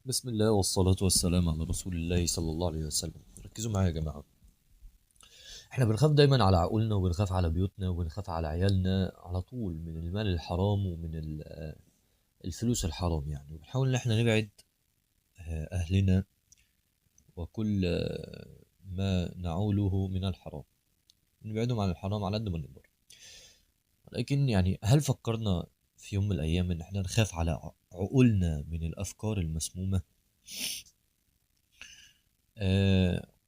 بسم الله والصلاة والسلام على رسول الله صلى الله عليه وسلم. ركزوا معايا يا جماعة، احنا بنخاف دايما على عقولنا، وبنخاف على بيوتنا، وبنخاف على عيالنا على طول من المال الحرام ومن الفلوس الحرام يعني، وبنحاول ان احنا نبعد اهلنا وكل ما نعوله من الحرام، نبعدهم عن الحرام على قد ما نقدر. ولكن يعني هل فكرنا في يوم من الايام ان احنا نخاف على عقولنا من الافكار المسمومة؟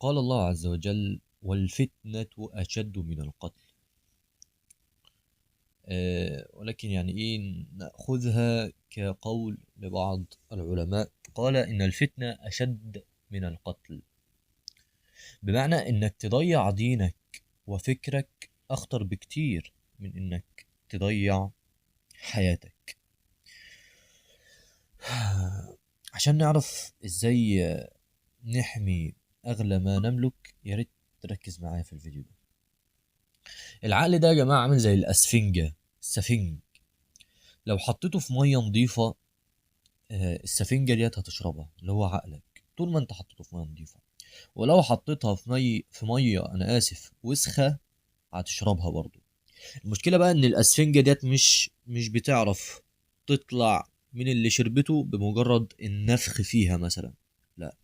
قال الله عز وجل: والفتنة أشد من القتل. ولكن يعني إيه، نأخذها كقول لبعض العلماء، قال إن الفتنة أشد من القتل، بمعنى إنك تضيع دينك وفكرك أخطر بكتير من إنك تضيع حياتك. عشان نعرف إزاي نحمي أغلى ما نملك، يا ريت تركز معايا في الفيديو ده. العقل ده يا جماعة عامل زي الأسفنجة، السفنج لو حطيته في مية نظيفة السفنجة ديت هتشربها، اللي هو عقلك، طول ما انت حطيته في مية نظيفة. ولو حطيتها في مية أنا آسف وسخة هتشربها برضو. المشكلة بقى إن الأسفنجة ديت مش بتعرف تطلع من اللي شربته بمجرد النفخ فيها مثلا، لا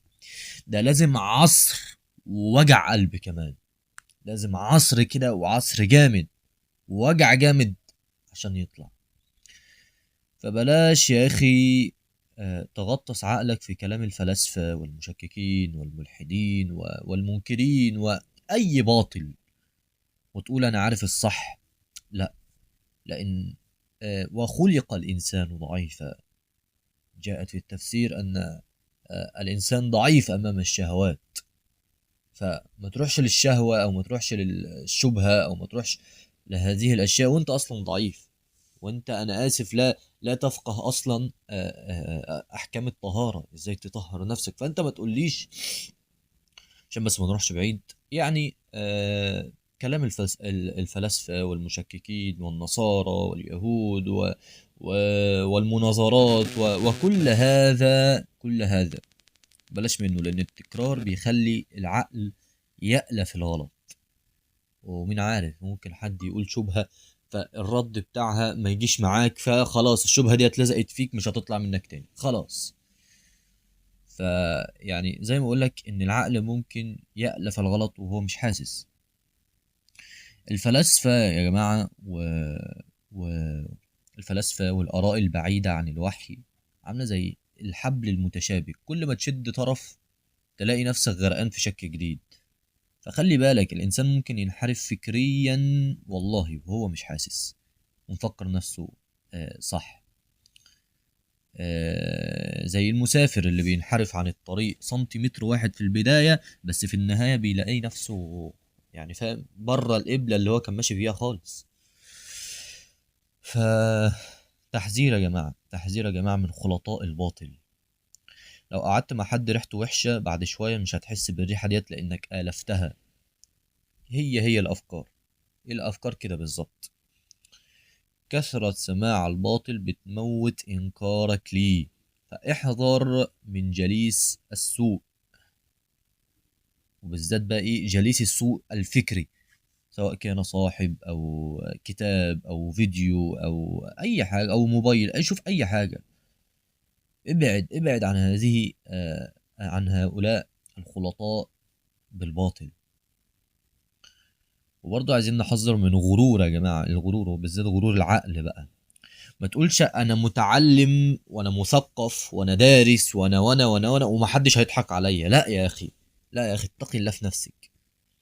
ده لازم عصر ووجع قلب كمان، لازم عصر كده وعصر جامد ووجع جامد عشان يطلع. فبلاش يا أخي تغطس عقلك في كلام الفلاسفة والمشككين والملحدين والمنكرين وأي باطل وتقول أنا عارف الصح. لا، لأن وخلق الإنسان ضعيفا، جاءت في التفسير أن الإنسان ضعيف أمام الشهوات، فما تروحش للشهوة أو ما تروحش للشبهة أو ما تروحش لهذه الأشياء وأنت أصلا ضعيف، وأنت أنا آسف لا تفقه أصلا أحكام الطهارة، إزاي تطهر نفسك. فأنت ما تقوليش، عشان بس ما نروحش بعيد، يعني كلام الفلاسفة والمشككين والنصارى واليهود والمناظرات وكل هذا، كل هذا بلاش منه، لأن التكرار بيخلي العقل يألف الغلط. ومين عارف، ممكن حد يقول شبهة فالرد بتاعها ما يجيش معاك، فخلاص الشبهة دي اتلزقت فيك مش هتطلع منك تاني خلاص. فيعني زي ما اقولك ان العقل ممكن يألف الغلط وهو مش حاسس. الفلاسفة يا جماعة والفلاسفة والآراء البعيدة عن الوحي عاملة زي الحبل المتشابك، كل ما تشد طرف تلاقي نفسك غرقان في شك جديد. فخلي بالك، الإنسان ممكن ينحرف فكريا والله وهو مش حاسس ومفكر نفسه صح. زي المسافر اللي بينحرف عن الطريق سنتيمتر واحد في البداية، بس في النهاية بيلاقي نفسه يعني فاهم بره القبلة اللي هو كان ماشي فيها خالص. فتحذير يا جماعة، تحذير يا جماعة من خلطاء الباطل. لو قعدت مع حد ريحته وحشة بعد شوية مش هتحس بالريحة ديت لأنك آلفتها. هي الأفكار، الأفكار كده بالظبط. كثرة سماع الباطل بتموت إنكارك ليه، فاحذر من جليس السوء، وبالذات بقى إيه جليس السوء الفكري، سواء كان صاحب أو كتاب أو فيديو أو أي حاجة أو موبايل، أي شوف أي حاجة. ابعد عن هذه عن هؤلاء الخلطاء بالباطل. وبرضه عايزين نحذر من غرور يا جماعة، الغرور وبالذات غرور العقل بقى. ما تقولش أنا متعلم وأنا مثقف وأنا دارس وأنا وأنا وأنا وأنا ومحدش هيضحك عليا. لا يا أخي، لا يا أخي، اتقي الله في نفسك،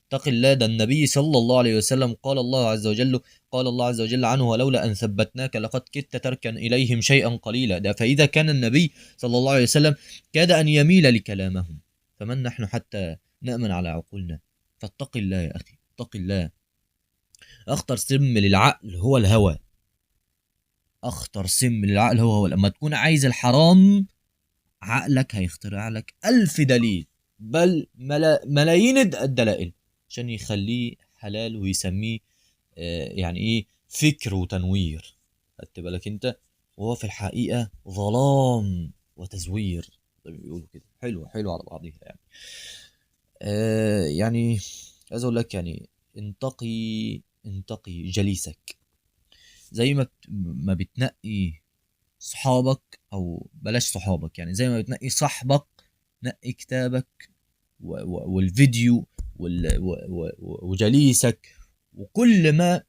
اتقي الله. ده النبي صلى الله عليه وسلم قال الله عز وجل، قال الله عز وجل عنه: ولولا أن ثبتناك لقد كدت تركن إليهم شيئا قليلا. ده فإذا كان النبي صلى الله عليه وسلم كاد أن يميل لكلامهم، فمن نحن حتى نأمن على عقولنا؟ فاتق الله يا أخي، اتق الله. أخطر سم للعقل هو الهوى، أخطر سم للعقل هو لما تكون عايز الحرام عقلك هيخترع لك 1000 دليل، بل ملايين الدلائل عشان يخليه حلال ويسميه يعني ايه فكر وتنوير. خدت بالك انت؟ وهو في الحقيقة ظلام وتزوير. زي ما بيقولوا كده، حلوة حلوة على بعضيها يعني. يعني عايز اقول لك يعني انتقي جليسك زي ما بتنقي صحابك، او بلاش صحابك، يعني زي ما بتنقي صاحبك نقي كتابك والفيديو وجليسك وكل ما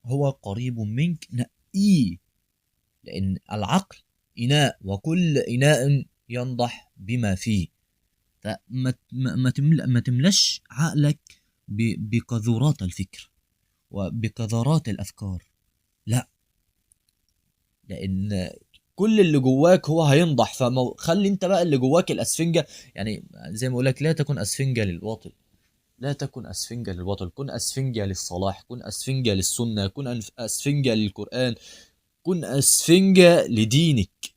هو قريب منك نقية، لأن العقل إناء وكل إناء ينضح بما فيه. فما ما تملش عقلك بقذورات الفكر وبقذارات الأفكار، لا، لأن كل اللي جواك هو هينضح. فخلي انت بقى اللي جواك الأسفنجة، يعني زي ما اقولك لا تكن أسفنجة للباطل، لا تكن أسفنجة للباطل، كن أسفنجة للصلاح، كن أسفنجة للسنة، كن أسفنجة للقرآن، كن أسفنجة لدينك.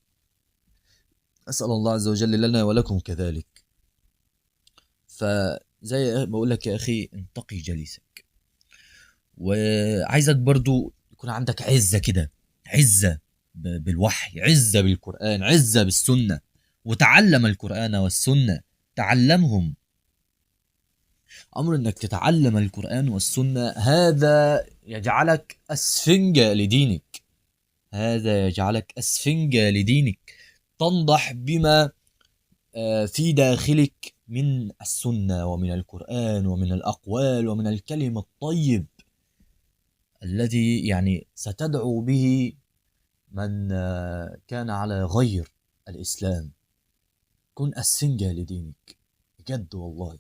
أسأل الله عز وجل لنا ولكم كذلك. فزي ما بقول لك يا أخي انتقي جليسك، وعايزك برضو يكون عندك عزة كده، عزة بالوحي، عزة بالقرآن، عزة بالسنة، وتعلم القرآن والسنة، تعلمهم. أمر أنك تتعلم القرآن والسنة هذا يجعلك أسفنجة لدينك، هذا يجعلك أسفنجة لدينك، تنضح بما في داخلك من السنة ومن القرآن ومن الأقوال ومن الكلم الطيب الذي يعني ستدعو به من كان على غير الإسلام. كن أسفنجة لدينك بجد والله.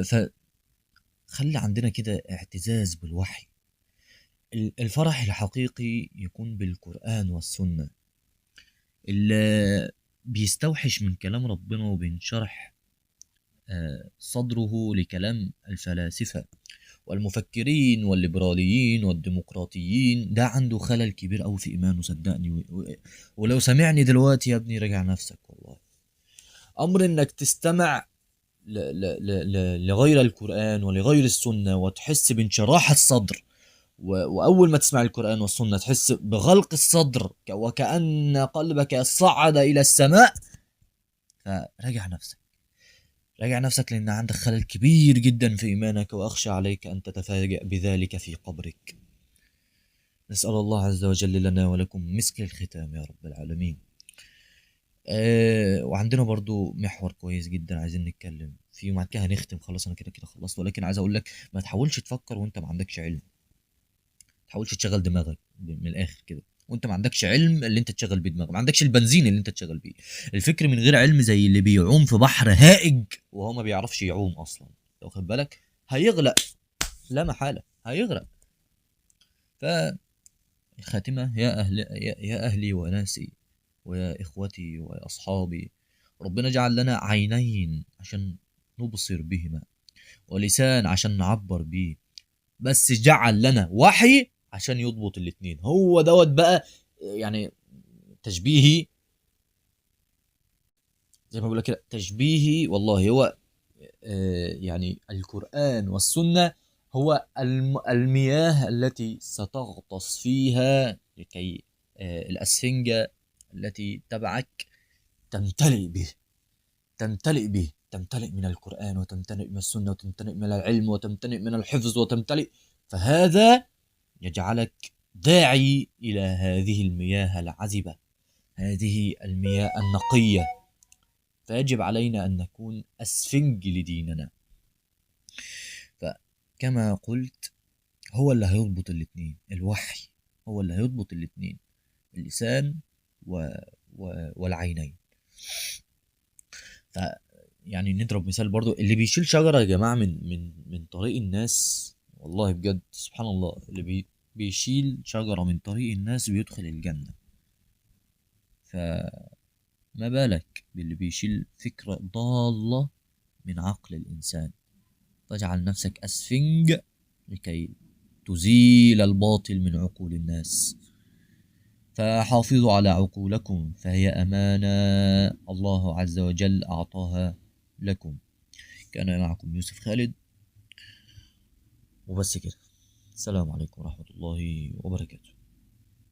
فخلي عندنا كده اعتزاز بالوحي. الفرح الحقيقي يكون بالقرآن والسنة. اللي بيستوحش من كلام ربنا وبينشرح صدره لكلام الفلاسفة والمفكرين والليبراليين والديمقراطيين، ده عنده خلل كبير أوي في إيمانه صدقني. ولو سمعني دلوقتي يا ابني راجع نفسك والله. أمر إنك تستمع لغير القرآن ولغير السنة وتحس بانشراح الصدر، وأول ما تسمع القرآن والسنة تحس بغلق الصدر وكأن قلبك صعد إلى السماء، فراجع نفسك، راجع نفسك، لأن عندك خلل كبير جدا في إيمانك، وأخشى عليك أن تتفاجأ بذلك في قبرك. نسأل الله عز وجل لنا ولكم مسك الختام يا رب العالمين. وعندنا برضو محور كويس جدا عايزين نتكلم فيه، وبعد كده هنختم خلاص، أنا كده كده خلصت. ولكن عايز أقول لك ما تحاولش تفكر وأنت ما عندكش علم، ما تحاولش تشغل دماغك من الآخر كده وانت ما عندكش علم اللي انت تشغل بيه دماغك، ما عندكش البنزين اللي انت تشغل بيه. الفكر من غير علم زي اللي بيعوم في بحر هائج وهو ما بيعرفش يعوم اصلا، لو خد بالك هيغرق، لا محالة هيغرق. فالخاتمه يا اهل يا اهلي وناسي ويا اخوتي ويا اصحابي، ربنا جعل لنا عينين عشان نبصر بهما ولسان عشان نعبر بيه، بس جعل لنا وحي عشان يضبط الاتنين. هو دوت بقى يعني تشبيهي، زي ما بقول لك كده تشبيهي والله، هو يعني القرآن والسنة هو المياه التي ستغطس فيها لكي الأسفنجة التي تبعك تمتلئ به، تمتلئ به، تمتلئ من القرآن وتمتلئ من السنة وتمتلئ من العلم وتمتلئ من الحفظ وتمتلئ. فهذا يجعلك داعي إلى هذه المياه العذبة، هذه المياه النقية. فيجب علينا أن نكون أسفنج لديننا. فكما قلت هو اللي هيضبط الاثنين، الوحي هو اللي هيضبط الاثنين، اللسان والعينين. ف يعني نضرب مثال برضو، اللي بيشيل شجرة يا جماعة من طريق الناس، والله بجد سبحان الله، اللي بيشيل شجرة من طريق الناس بيدخل الجنة. فما بالك باللي بيشيل فكرة ضالة من عقل الإنسان. تجعل نفسك أسفنج لكي تزيل الباطل من عقول الناس. فحافظوا على عقولكم فهي أمانة الله عز وجل أعطاها لكم. كان معكم يوسف خالد وبس كده. السلام عليكم ورحمة الله وبركاته.